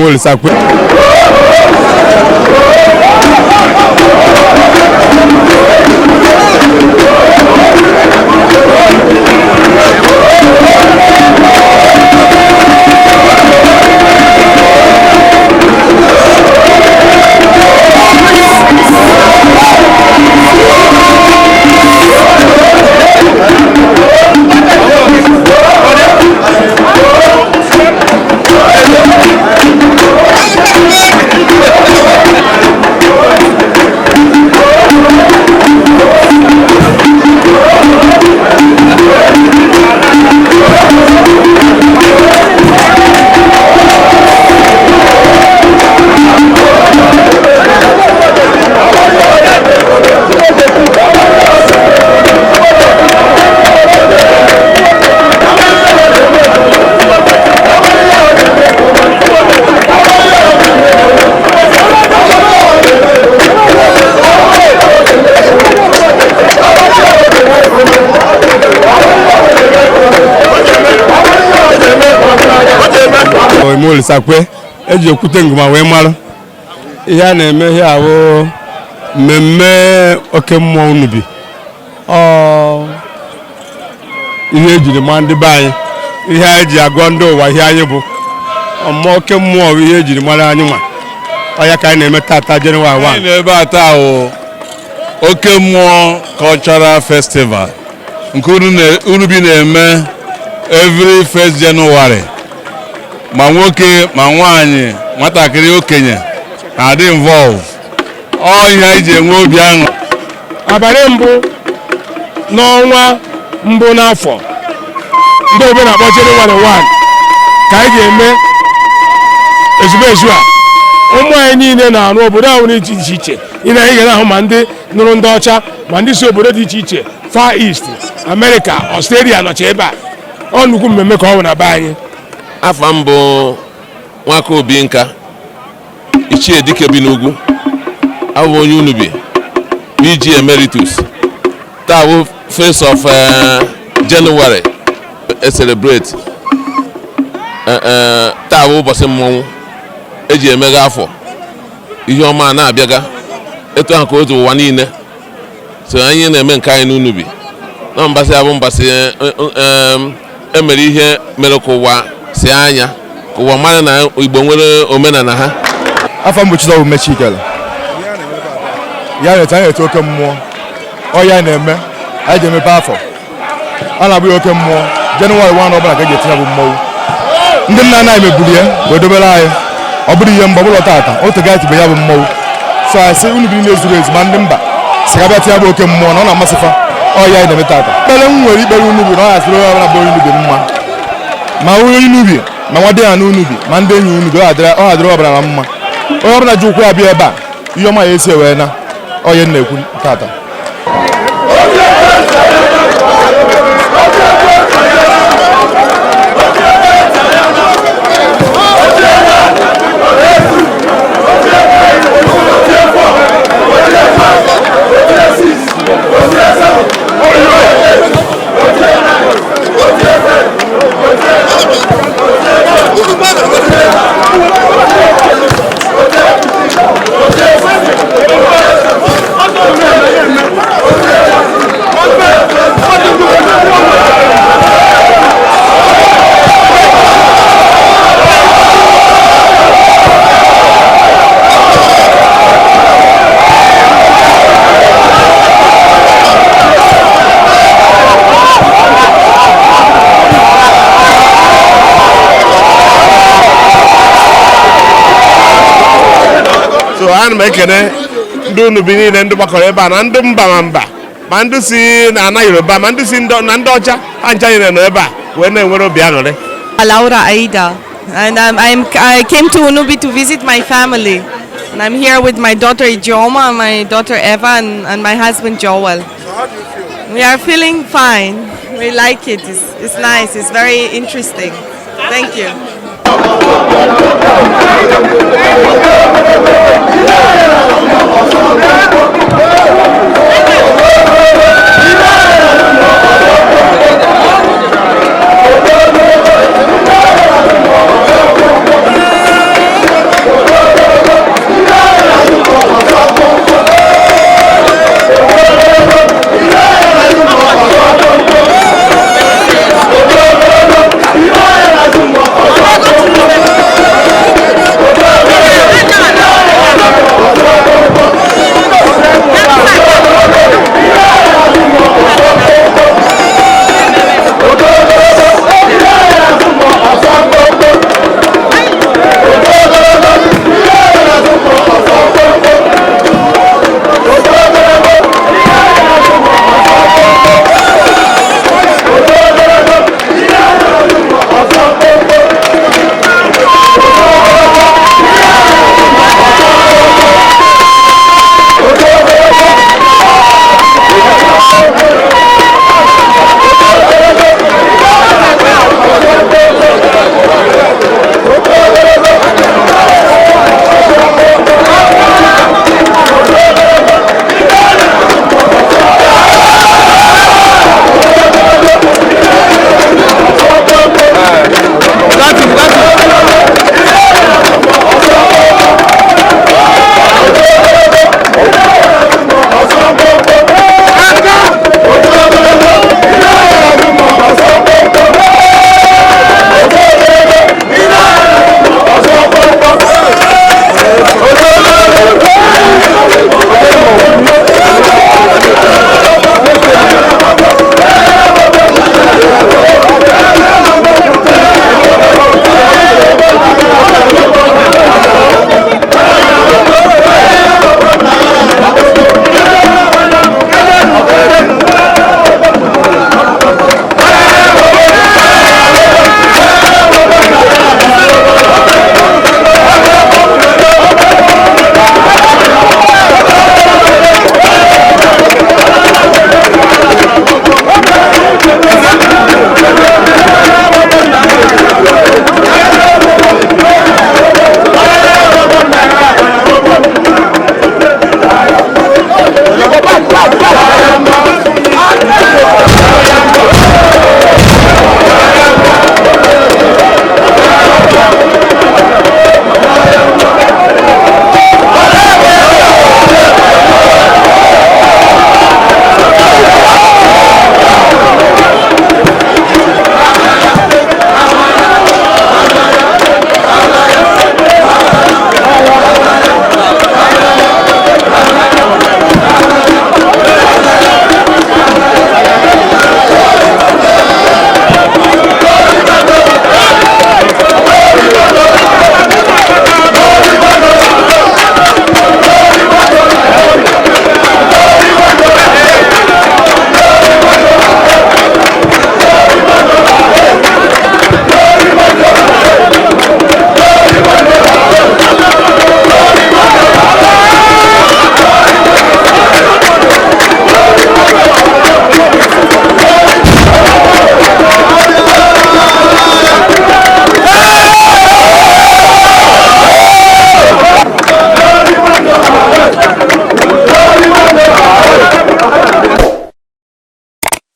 Olisakwe. Ime Olisakwe eji okwute ngụma wee marụ ihe a na-eme. Ihe ahụ mmemme oke mmụọ Unubi, ọ ihe ejiri maa ndị be anyị, ihe anyị ji agwa ndị ụwa ihe anyị bụ. Mmụọ oke mmụọ bụ ihe ejiri mara anyị nwa. Ọ ya ka anyị na-eme tata, Jenụwarị 1. Anyị nọ ebe a taa wụ Oke Mmụọ Cultural Festival nke Unubi na-eme every first January. Ma nwoke ma nwaanyị, nwatakịrị, okenye na-adị involve. Ọ ihe anyị ji enwe obi aṅụ. Abalị mbụ n'ọnwa mbụ n'afọ, ndị obodo na-akpọ Jenụwarị 1, ka anyị ga-eme ezumezu a. Ụmụ anyị niile na-arụ obodo ahụ dị iche iche iche ị na anyị ga na-ahụ, ma ndị nụrụ ndị ọcha, ma ndị si obodo dị iche iche, Far East, America, Australia, nọcha ebe a. Ọ nnukwu mmemme ka ọ bụ na be anyị. Afa m bụ Nwaka Obi Nka, Ichie Dike bi n'ugwu. Abụ onye Unubi, PG Emeritus. Taa bụ first of January, e celebrate. Taa bụ ụbọchị mmọnwụ eji emeghe afọ. Ihe ọma na-abịaga etu ahụ ka otu ụwa niile so anyị na-eme nke anyị n'Unubi na mbasị abụ mbasị emere ihe mere ka ụwa si anya, ka ụwa mara na Igbo nwere omenala ha. Afọ m bụ Chizoba Mechikele. Ya na-ete, anyị na-ete oke mmụọ. Ọ ya na-eme anyị ji emepe afọ. A na-abụ ya oke mmụọ Jenụwarị 1 ọbụla ka eji etinye bụ mmọnwụ. Ndị nna nna anyị meburu ya wee dobere anyị. Ọ bụrụ ihe mgbe ọbụla tata otu ga etibe ya bụ mmọnwụ, so anyị sị unu bi niile zuru ezu, ma ndị mba si ka bịa tinye bụ oke mmụọ na ọ na-amasị fa. Ọ ya anyị na-eme tata. Ekpere m nwere ikpere Unubi na ọ ya sịrị onye ọbụla bụ onye Unubi mma, ma onye Unubi, ma nwa dị ya n'Unubi, ma ndị enyi Unubi. Ọ ga-adịrị ọbụla na mma. Onye ọbụla ji ụkwụ ya bịa ebe a, ihe ọma ya esi wee na onye na-ekwu tata. So ana m ekene ndị Unubi niile, ndị gbakọrọ ebe a, na ndị mba, ma mba, ma ndị si na ana Yoruba, ma ndị si na ndị ọcha. Ha ncha niile nọ ebe a wee na-enwere obi aṅụrị. Laura Aida, and I came to Unubi to visit my family. And I'm here with my daughter Ijoma, my daughter Eva, and my husband Joel. So how do you feel? We are feeling fine. We like it. It's nice. It's very interesting. Thank you.